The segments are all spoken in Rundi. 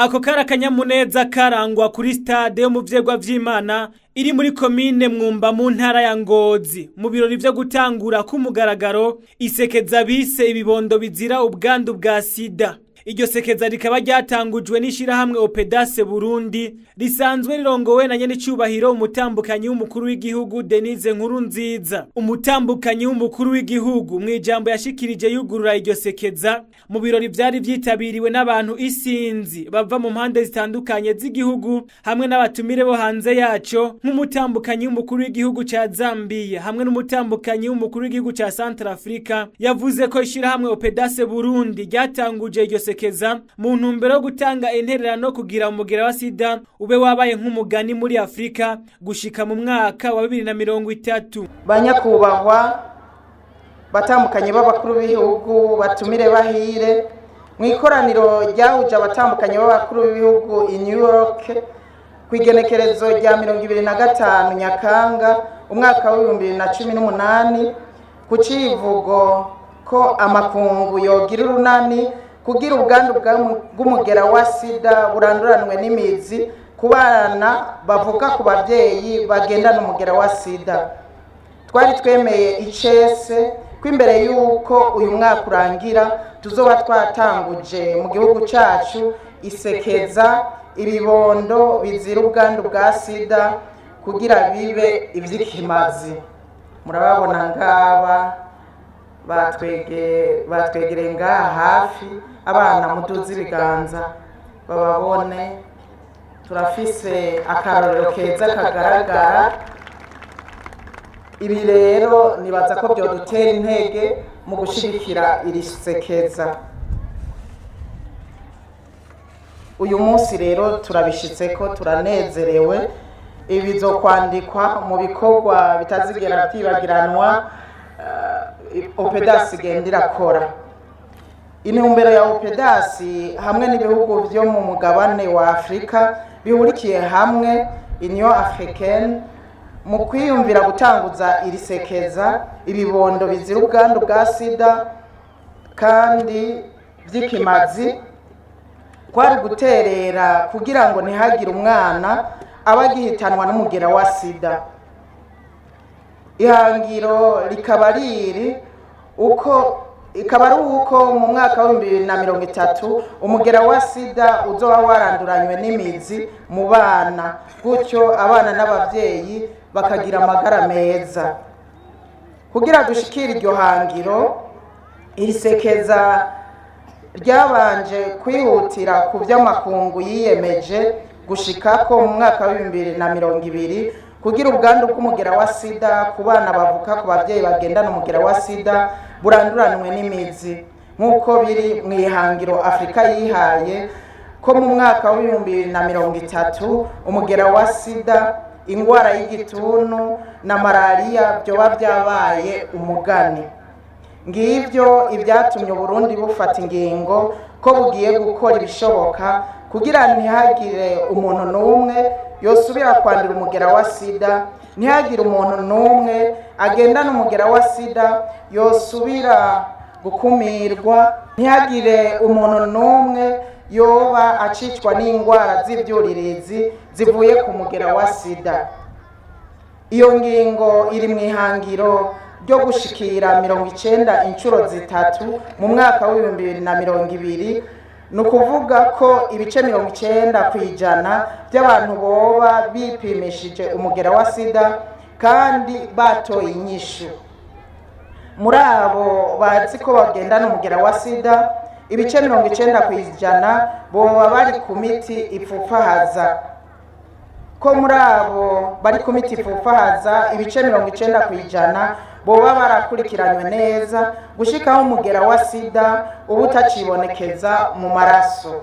Ako kari akanyamuneza karangwa kuri stade yo mu vyegwa vy'Imana iri muri komine Mwumba mu ntara ya Ngozi, mu birori vyo gutangura k'umugaragaro isekeza bise "Ibibondo bizira ubwandu bwa sida". Iryo sekeza rikaba ryatangujwe n'ishirahamwe Opedase Burundi, risanzwe rirongowe na nyenicubahiro umutambukanyi w'umukuru w'igihugu Denise Nkurunziza. Umutambukanyi w'umukuru w'igihugu, mw'ijambo yashikirije yugurura iryo sekeza mu birori vyari vyitabiriwe n'abantu isinzi bava mu mpande zitandukanye z'igihugu hamwe n'abatumire bo hanze yaco, nk'umutambukanyi w'umukuru w'igihugu ca Zambia hamwe n'umutambukanyi w'umukuru w'igihugu ca Centrafrica, yavuze ko ishirahamwe Opedase Burundi ryatanguje iryo sekeza mu ntumbero yo gutanga intererano kugira umugera wa sida ube wabaye nk'umugani muri Afrika gushika mu mwaka wa 2030. Banyakubahwa batandukanye b'abakuru b'ibihugu, batumire bahire, mu ikoraniro ryahuje abatandukanye b'abakuru b'ibihugu i New York ku igenekerezo rya 25 Nyakanga umwaka wa 2018, ku civugo ko amakungu yogira urunani kugira ubwandu bw'umugera wa sida buranduranwe n'imizi ku bana bavuka ku babyeyi bagendana umugera wa sida, twari twemeye icese ko imbere y'uko uyu mwaka urangira tuzoba twatanguje mu gihugu cyacu isekeza "Ibibondo bizira ubwandu bwa sida", kugira bibe iby'ikimazi. Murababona ngaba batwegereye ngaha hafi. Abana, muduze ibiganza bababone. Turafise akarorero keza kagaragara. Ibi rero nibaza ko byodutera intege mu gushigikira iri sekeza. Uyu munsi rero turabishitse ko turanezerewe. Ibi bizokwandikwa mu bikorwa bitazigera byibagiranwa Opedasi igenda irakora. Intumbero ya Opedasi hamwe n'ibihugu byo mu mugabane wa Afurika bihurikiye hamwe, Union Africaine, mu kwiyumvira gutanguza iri sekeza "Ibibondo bizira ubwandu bwa sida" kandi by'ikimazi, kwari guterera kugira ngo ntihagire umwana aba agihitanwa n'umugera wa sida. Ihangiro rikaba riri uko, ikaba ari uko mu mwaka wa 2030 umugera wa sida uzoba waranduranywe n'imizi mu bana, gutyo abana n'ababyeyi bakagira amagara meza. Kugira dushikire iryo hangiro, iri sekeza ryabanje kwihutira ku by'amakungu yiyemeje gushikako mu mwaka wa 2020, kugira ubwandu bw'umugera wa sida ku bana bavuka ku babyeyi bagendana umugera wa sida buranduranwe n'imizi, nk'uko biri mu ihangiro Afurika yihaye ko mu mwaka wa 2030 umugera wa sida, indwara y'igituntu na malariya byoba byabaye umugani. Ngibyo ibyatumye Uburundi bufata ingingo ko bugiye gukora ibishoboka kugira ntihagire umuntu n'umwe yosubira kwandura umugera wa sida, ntihagire umuntu n'umwe agendana umugera wa sida yosubira gukumirwa, ntihagire umuntu n'umwe yoba acicwa n'indwara z'ibyuririzi zivuye ku mugera wa sida. Iyo ngingo iri mu ihangiro ryo gushikira 90 inshuro zitatu mu mwaka wa 2020, ni ukuvuga ko ibice 90% by'abantu boba bipimishije umugera wa sida kandi batoye inyishu. Muri abo bazi ko bagendana umugera wa sida, ibice 90% boba bari ku miti ipfufahaza, ko muri abo bari ku miti ipfufahaza, ibice 90% boba barakurikiranywe neza gushikaho umugera wa sida uba utacibonekeza mu maraso.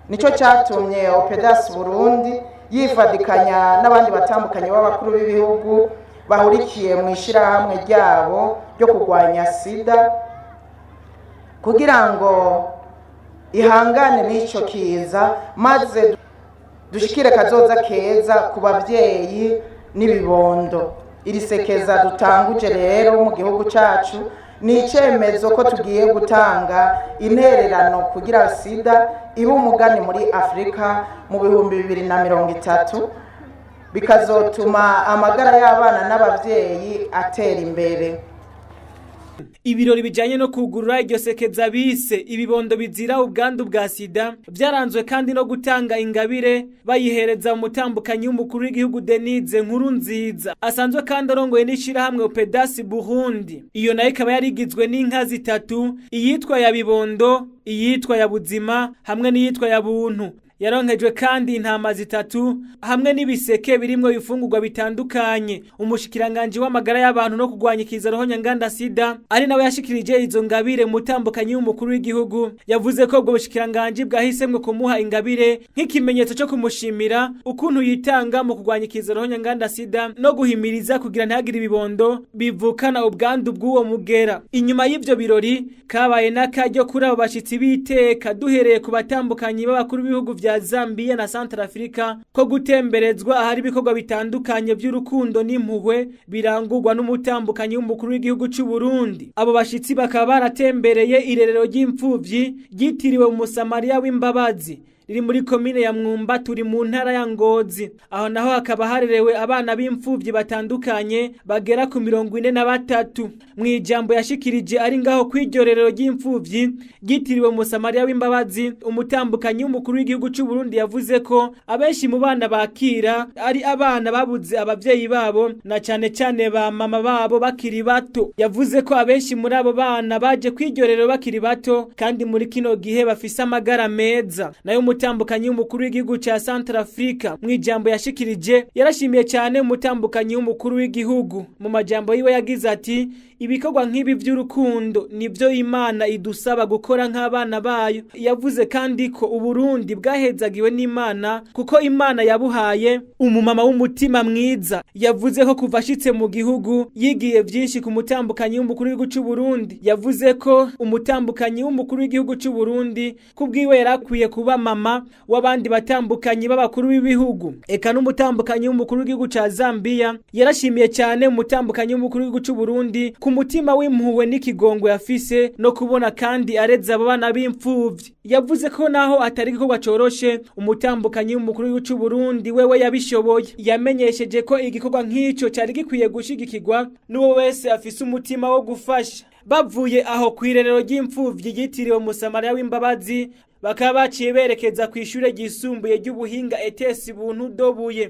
Nicyo cyatumye Opedas Burundi yifadikanya n'abandi batandukanye b'abakuru b'ibihugu bahurikiye mu ishyirahamwe ryabo ryo kurwanya sida, kugira ngo ihangane n'icyo kiza, maze dushikire kazoza keza ku babyeyi n'ibibondo. Iri sekeza dutanguje rero mu gihugu cyacu. Ni icyemezo ko tugiye gutanga intererano kugira sida ibe umugani muri Afurika mu 2030, bikazotuma amagara y'abana n'ababyeyi atera imbere. Ibirori bijanye no kugurura iryo sekeza bise ibibondo bizira ubwandu bwa sida vyaranzwe kandi no gutanga ingabire, bayihereza umutambukanyi w'umukuru w'igihugu Denise Nkurunziza, asanzwe kandi arongoye n'ishirahamwe Opedasi Burundi. Iyo nayo ikaba yarigizwe n'inka zitatu, iyitwa ya Bibondo, iyitwa ya Buzima hamwe n'iyitwa ya Buntu. Yaronkejwe kandi intama zitatu hamwe n'ibiseke birimwo ibifungurwa bitandukanye. Umushikiranganje w'amagara y'abantu no kurwanya ikiza ruhonyanganda sida, ari nawe yashikirije izo ngabire mutambukanyi w'umukuru w'igihugu, yavuze ko ubwo bushikiranganje bwahisemwe kumuha ingabire nk'ikimenyetso cyo kumushimira ukuntu yitanga mu kurwanya ikiza ruhonyanganda sida no guhimiriza kugira ntihagire ibibondo bivukana ubwandu bw'uwo mugera. Inyuma y'ivyo birori kabaye n'akaryo kuri abo bashitsi b'iteka, duhereye ku batambukanyi b'abakuru b'ibihugu vya Zambia na Centrafrica, ko gutemberezwa ahari ibikorwa bitandukanye by'urukundo n'impuhwe birangurwa n'umutambukanyi w'umukuru w'igihugu c'u Burundi. Abo bashitsi bakaba baratembereye irerero ry'imfuvyi ryitiriwe Umusamariya w'imbabazi riri muri komine ya Mwumba, turi mu ntara ya Ngozi. Aho naho hakaba harerewe abana b'imfuvyi batandukanye bagera ku 43. Mu ijambo yashikirije ari ngaho kw'iryo rerero ry'imfuvyi ryitiriwe Umusamariya w'imbabazi, umutambukanyi w'umukuru w'igihugu c'u Burundi yavuze ko abenshi mu bana bakira ari abana babuze abavyeyi babo, na cane cane ba mama babo, bakiri bato. Yavuze ko abenshi muri abo bana baje kw'iryo rerero bakiri bato kandi muri kino gihe bafise amagara meza. Nayo umutambukanyi w'umukuru w'igihugu ca Centrafrica, mu ijambo yashikirije, yarashimiye cyane umutambukanyi w'umukuru w'igihugu. Mu majambo yiwe yagize ati: "Ibikorwa nk'ibi by'urukundo nivyo Imana idusaba gukora nk'abana bayo." Yavuze kandi ko Uburundi bwahezagiwe n'Imana kuko Imana yabuhaye umumama w'umutima mwiza. Yavuze ko kuva ashitse mu gihugu yigiye vyinshi ku mutambukanyi w'umukuru w'igihugu c'u Burundi. Yavuze ko umutambukanyi w'umukuru w'igihugu c'u Burundi kubwiwe yarakwiye kuba mama w'abandi batambukanyi b'abakuru b'ibihugu. Eka n'umutambukanyi w'umukuru w'igihugu ca Zambia yarashimiye cyane umutambukanyi w'umukuru w'igihugu c'u Burundi ku mutima w'impuhwe n'ikigongo yafise, no kubona kandi areze abo bana b'imfuvyi. Yavuze ko naho atari igikorwa coroshe, umutambukanyi w'umukuru w'igihugu c'u Burundi wewe yabishoboye. Yamenyesheje ko igikorwa nk'ico cari gikwiye gushigikirwa n'uwo wese afise umutima wo gufasha. Bavuye aho kw'irerero ry'imfuvyi ryitiriwe Umusamariya w'imbabazi, bakaba baciye berekeza ku ishure ryisumbuye ry'ubuhinga ETS Buntu Dobuye.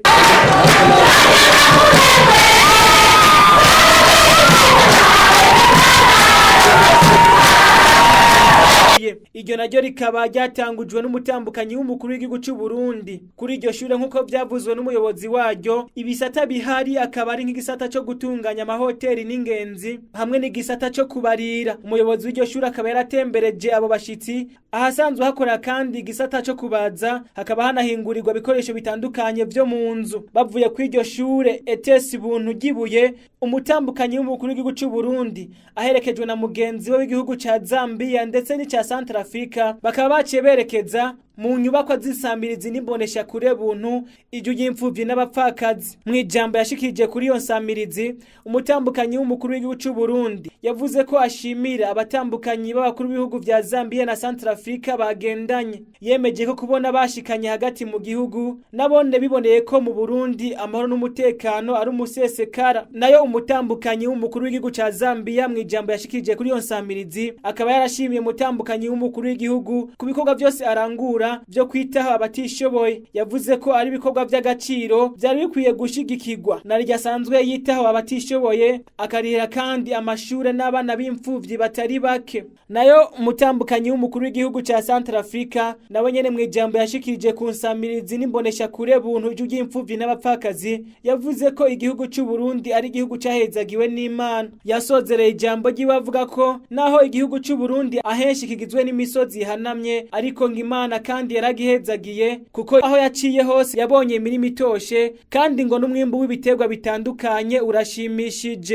Iryo naryo rikaba ryatangujwe n'umutambukanyi w'umukuru w'igihugu c'u Burundi. Kuri iryo shure, nk'uko vyavuzwe n'umuyobozi waryo, ibisata bihari akaba ari nk'igisata co gutunganya amahoteli n'ingenzi hamwe n'igisata co kubarira. Umuyobozi w'iryo shure akaba yaratembereje abo bashitsi ahasanzwe hakora kandi igisata co kubaza, hakaba hanahingurirwa ibikoresho bitandukanye vyo mu nzu. Bavuye kuri iryo shure ETS Buntu ry'ibuye, umutambukanyi w'umukuru w'igihugu c'u Burundi aherekejwe na mugenzi we w'igihugu ca Zambia ndetse n'ica Centrafrica, bakaba baciye berekeza mu nyubakwa z'isamirizi n'imbonesha kure Buntu, ijwi ry'imfuvyi n'abapfakazi. Mu ijambo yashikirije kuri iyo nsamirizi, umutambukanyi w'umukuru w'igihugu c'u Burundi yavuze ko ashimira abatambukanyi b'abakuru b'ibihugu vya Zambia na Centrafrica bagendanye. Yemeje ko kubona bashikanye hagati mu gihugu nabone biboneye ko mu Burundi amahoro n'umutekano ari umusesekara. Nayo umutambukanyi w'umukuru w'igihugu ca Zambia, mu ijambo yashikirije kuri iyo nsamirizi, akaba yarashimiye umutambukanyi w'umukuru w'igihugu ku bikorwa vyose arangura vyo kwitaho abatishoboye. Yavuze ko ari ibikorwa vy'agaciro vyari bikwiye gushigikirwa, na ryo asanzwe yitaho abatishoboye, akarihira kandi amashure n'abana b'imfuvyi batari bake. Nayo umutambukanyi w'umukuru w'igihugu ca Centrafrica nawe nyene, mu ijambo yashikirije ku nsamirizi n'imbonesha kure Buntu, ijwi ry'imfuvyi n'abapfakazi, yavuze ko igihugu c'u Burundi ari igihugu cahezagiwe n'Imana. Yasozereye ijambo ryiwe avuga ko naho igihugu c'u Burundi ahenshi kigizwe n'imisozi ihanamye, ariko ngo Imana kandi yaragihezagiye, kuko aho yaciye hose yabonye imirima itoshe, kandi ngo n'umwimbu w'ibiterwa bitandukanye urashimishije.